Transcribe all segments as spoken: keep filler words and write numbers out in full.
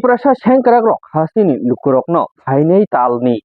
Tiprasa sengkrakrok hasteni lukurokno phainai talni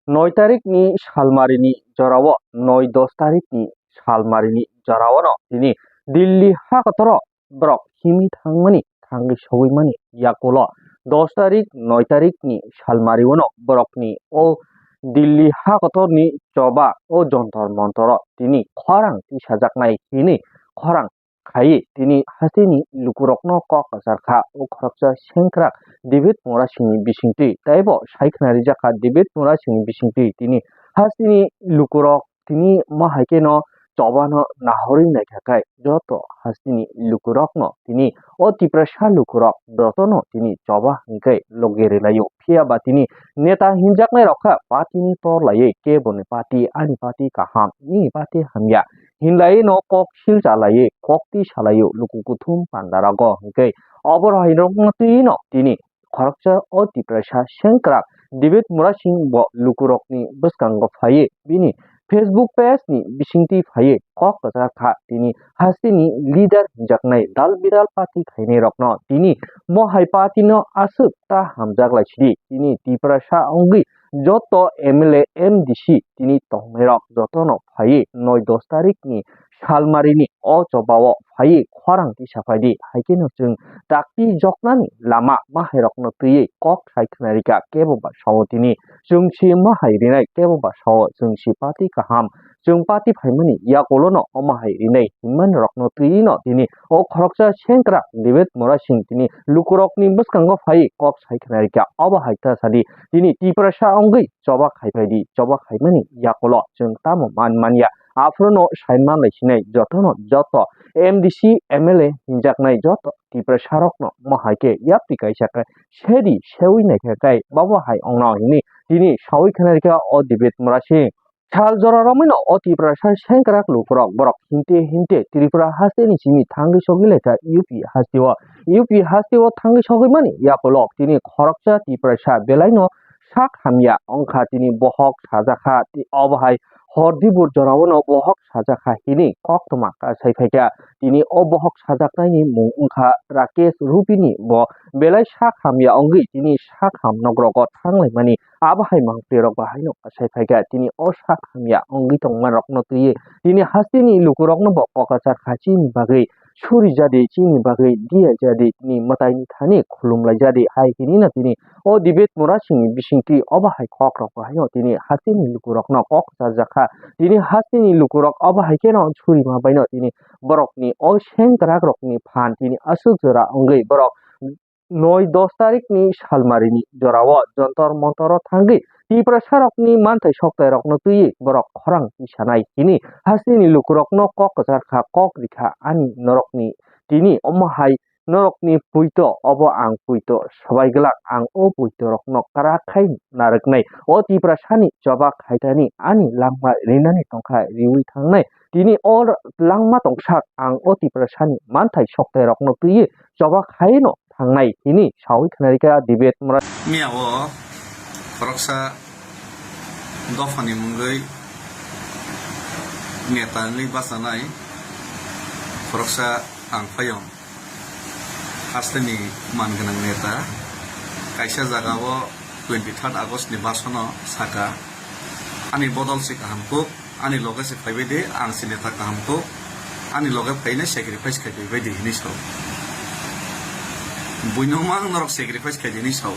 noi tarikni salmarini jorao, noi dos tarikni salmarini joraono tini Delhi hakotoro borok himwi thangmani, thangwi sogwi mani yakulo dos tarik, noi tarikni salmariono borokni o Delhi hakotorni choba o Jontor Montoro tini khorang tisajaknai hini khorang khaiwi tini hasteni lukurokno kok kwchar kha. O khoroksa sengkrak David Murasingni bisingtwi, taibo sai khna rijak kha David Murasingni bisingtwi tini hasteni lukurok tini ma hai kheno chobano nahorwi naikha khe joto hasteni lukurokno tini o Tiprasa lukurok jotono tini choba hwnkhe logi rwlaio. Phiya ba tini neta hinjaknai rok kha party ni tor laiwi kebo ni party, ani party kaham, nini party hamya hinlai no kok sil chalaiwi kok twi salaio luku kuthum panda rogo hwnkhe obo hai rokno twi no tini khoroksa o Tiprasa sengkrak David Murasing bo lukurokni bwskango phaiwi bini Facebook page ni bisingtwi phaiwi kok kwchar kha. Tini hasteni leader hinjaknai dal bidal party khainai rokno tini mo hai party no aswk ta hamjak lai sidi. Tini Tiprasa wngwi joto M L A, M D C tini tongnai rok jotono phaiwi noi dos tarikni salmarini o chobao phaiwi khorang tisa phaidi, hai kheno chwng dakti joknani lama ma hai rokno twiwi kok sai khna rikha kebo ba sao tini chwng si ma hai rinai kebo ba sao chwng si party kaham chwng party phaimani yakulono omo hai rinai hinmani rokno twiwi no tini o khoroksa sengkrak David Murasing tini lukurokni bwskango phaiwi kok sai khna rikha obo hai ta sadi tini Tiprasa wngwi choba khai phaidi, choba khaimani yakulo chwng tamo man manya. Aphuru no sai man lai sinai jotono joto M D C, M L A hinjaknai joto Tiprasa rokno mo hai khe yapri kaisa khe sedi sewi naikha khe babo hai ongno hini tini sawi khna rikha o David Murasing. Sal jora romwi no o Tiprasa sengkrak lukurok borok hinte hinte Tripura hasteni simi thangwi sogwi laikha U P hasteo. U P hasteo thangwi sogwi mani yakulok tini khoroksa Tiprasa belai no sak hamya wngkha tini bohok sajakha ti-, obo hai hor dibur jorao no bohok sajakha hini koktwma kasai phaikha. Tini o bohok sajaknaini mung wngkha Rakesh Rupini, bo belai sak hamya wngwi tini sak ham nogrogo thanglaimani abo hai mangpli rok bo haino kasai phaikha. Tini o sak hamya wngwi tongma rokno twiwi tini hasteni lukurokno bo kokachar kha chini bagwi suri jadi, chini bagwi diya jadi, tini mwtaini thani khulum lai jadi hai hinwi no tini o David Murasingni bisingtwi obo hai kok rok bo haino tini hasteni lukurokno kok charjak kha. Tini hasteni lukurok obo hai kheno suri ma baino tini borokni o sengkrak rokni phan tini aswk jora wngwi borok noi dos tarikni salmarini jorao Jontor Montoro thangwi Tiprasarokni manthai soktairokno twiwi borok khorang tisanai hini hasteni lukurokno kok kwchar kha, kok rikha ani norokni tini omo hai norokni puito, obo ang puito swbai glak, ang o puitorokno kwrak khai narwknai. O Tiprasani choba khaitani ani langma rinani tongkha riwi thangnai. Tini o langma tongsak ang o Tiprasani manthai soktairokno twiwi choba khaino thangnai hini sawi khwnarikha David Murasing. Miya o khoroksa dophani mungwi neta wngwi bachanai khoroksa ang phaiyong. Hasteni man gwnang neta kaisa jagao twenty third August ni basono saka, ani bodol se kaham kuk, ani loge se phaibai di, ang se neta kaham kuk, ani loge phainai sacrifice khai phaibai di hinwi sao. Buino mang norok sacrifice khai di hinwi sao.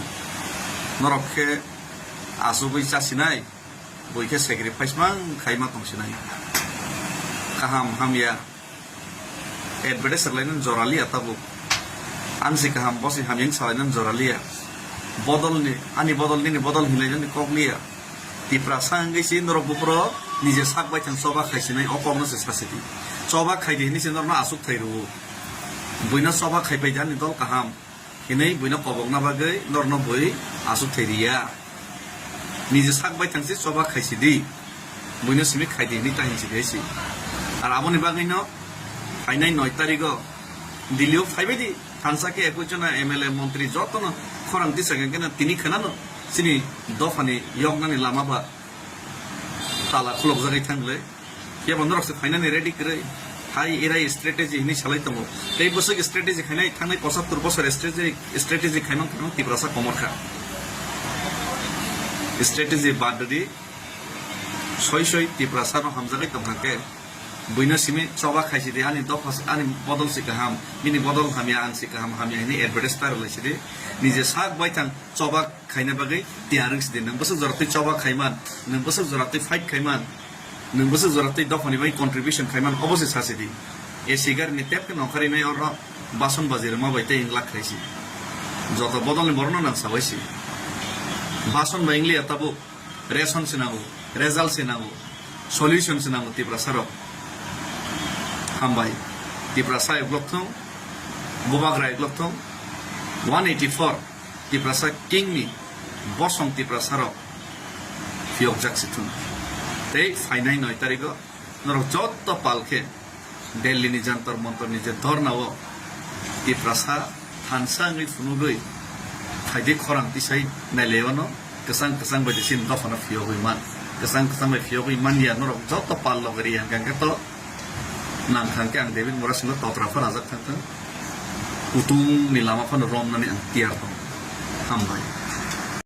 Norok khe achugwi chasinai, bui khe sacrifice mang khaima tongsinai. Kaham hamya. Advertise rwlainani jora liya tabuk. Ang si kaham, bo si hamya wng salainani jora liya. Bodolni, ani bodol, nini bodol hinlainani kok liya. Tiprasa wngwi si norok buphuru nije sak baithang choba khaisinai, o kokno se sasidi. Choba khaidi hinwi se norokno achuk thai rwo. Buino choba khaipai di ani dol kaham. Hinwi buino kobokna bagwi norokno bui achuk thai riya. Nije sak baithang se choba khaisidi. Buino simi khaidi hinwi ta hinsidi hai si. Ar aboni bagwino phainai noi tarigo Delhi o phaibai di. Thansa khe ekoi jona M L A montri jotono khorang tisa khe kena tini khwnano chini dophani yoknani lama ba tala khulokjagwi thangle. Phiya bo norok se phainani ready kwrwi. Ai irai strategy hinwi salai tongo. Tei bwswk strategy khainai thangnai pochattor bosor strategy, strategy khaimang khaimang Tiprasa komor kha. Strategy bad di, soi soi Tiprasa no hamjagwi tongkha khe. Buino simi choba khaisidi ani dopha si, ani bodol si kaham, bini bodol hamya ang si kaham hamya hinwi advertise ta rwlaisidi. Nije sak baithang choba khaina bagwi tiyar wngsidi. Nwng bwswk jora twi choba khaiman, nwng bwswk jora twi fight khaiman, nwng bwswk jora twi dophani bai contribution khaiman, obo se sasidi. A C gari ni tep khe nongkhorwi mai oro bason baji rwma bai tei wng lak khaisi. Joto bodol ni borok no nang sawaisi. Bason bai wng liya tabuk, ration se nango, result se nango, solution se nango Tiprasa rok. Hambai. Tiprasa uklok thung, Bubagra uklok thung, one eighty four Tiprasa King ni bosong Tiprasa rok phiyokjak si thung. Tei phainai noi tarigo norok joto pal khe Delhi ni Jantar Mantar ni je dhorna o Tiprasa thansa wngwi phunugwi phaidi khorang tisai nailaiwano kwchang kwchang bai de chini dophano phiyogwi man, kwchang kwchang bai phiyogwi man ya norok joto pal logari yang khe to nang kha khe ang David Murasingno totra pha rajak thang thang, kutung ni lama phano romnani ang tiyar tong. Hambai.